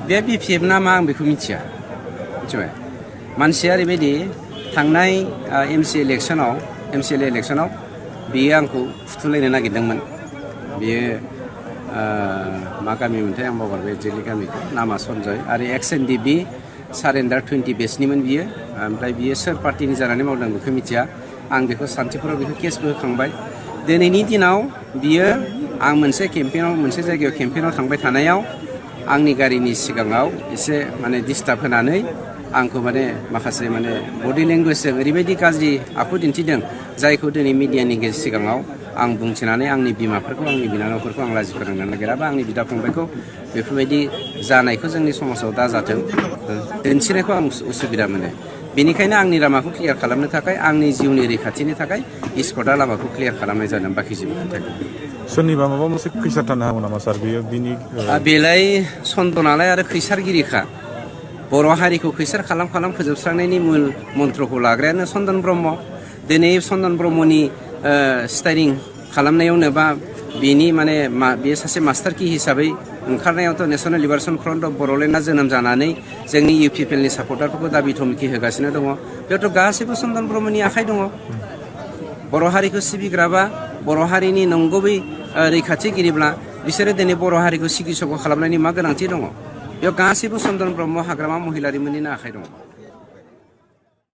बे BPF ना मा आं बेखौ मिथिया मिथिबाय मानसिया ओरैबायदि थांनाय MCA इलेक्सनाव बियो आंखौ फुथुलायनो नागिरदोंमोन बियो मा गामि मोनथाय आं बावगारबाय एक्जेक्टलि गामिखौ नामा सन्जय आरो XNDB सारेन्डार 20 बेचनिमोन बियो ओमफ्राय बियो सोर पार्टिनि जानानै मावदों बेखौ मिथिया आं बेखौ सान्थिफुराव बेखौ केसबो होखांबाय दिनैनि दिनाव बियो आं मोनसे जायगायाव केम्पेइनाव थांबाय थानायाव आंनि गारिनि सिगाङाव एसे माने डिस्टार्ब होनानै आंखौ माने माखासे माने बडि लेंगुवेजजों ओरैबायदि गाज्रि आखु दिन्थिदों जायखौ दिनै मिडियानि सिगाङाव आं बुंथिनानै आंनि बिमाफोरखौ आंनि बिनानावफोरखौ आं लाजि फोनांनो नागिरा बा आंनि बिदा फंबायखौ बेफोरबायदि जानायखौ जोंनि समाजाव दाजाथों दिन्थिनायखौ आं उसुबिदा मोनो बेनिखायनो आंनि लामाखौ क्लियार खालामनो थाखाय आंनि जिउनि रैखाथिनि थाखाय स्क'टआ लामाखौ क्लियार खालामनाय जादों बाखि जेबो खोथाखौ सोरनिबा माबा मोनसे खैसार थानो हागौ नामा सार बेयो बिनि बेलाय सन्दनालाय आरो खैसारगिरिखा बर' हारिखौ खैसार खालाम फोजोबस्रांनायनि मुल मन्त्रखौ लाग्रायानो चन्दन ब्रह्म दिनै चन्दन ब्रह्मनि स्टाइरिं खालामनायावनो बा बेनि माने बेयो सासे मास्टार कि हिसाबै ओंखारनायावथ' नेशनेल लिबारेशन फ्रन्ट अफ बर'लेण्डआ जोनोम जानानै जोंनि UPPLनि सापर्टारफोरखौ दाबि धमखि होगासिनो दङ बेयावथ' गासैबो चन्दन ब्रह्मनि आखाइ दङ बर' हारिखौ सिबिग्राबा बर' हारिनि नंगुबै रैखाथिगिरिब्ला बिसोरो दिनै बर' हारिखौ सिगिसग' खालामनायनि मा गोनांथि दङ बेयाव गासैबो चन्दन ब्रह्म हाग्रामा महिलारिमोननिनो आखाइ दङ